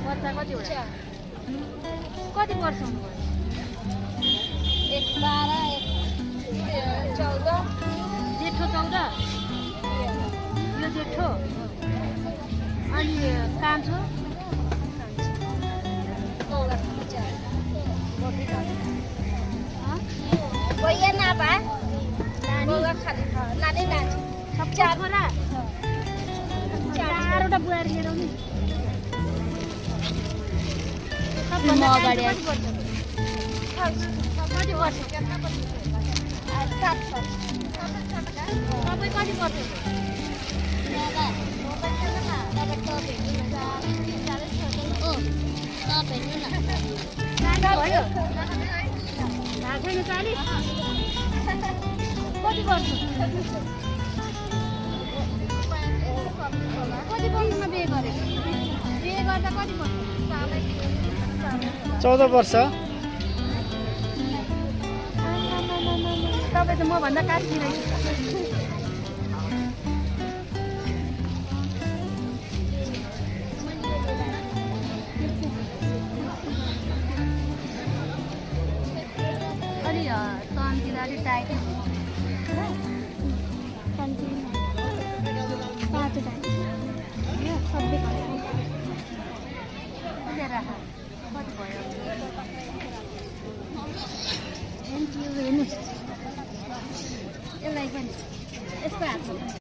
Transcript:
बच्चा कतिवटा कति वर्ष हुनुभयो एक 12 एक 14 जेठो 14 यो जेठो अनि कान्छो भैया नापा बोला खाली नानी नानी सब छोरा चारवटा बुहारी लिएर आउने सबभन्दा अगाडि कति वर्ष कति वर्ष 7 वर्ष तपाईँ कति वर्ष भयो छैन 40 कति वर्ष कति वर्षमा बिहे गरे बिहे गर्दा कति वर्ष 14 वर्ष तपाईँ त मभन्दा कान्छी रहेछ अलि तनतिर अलिक टाइट कति भयो हेर्नुहोस् यसलाई पनि यस्तो हात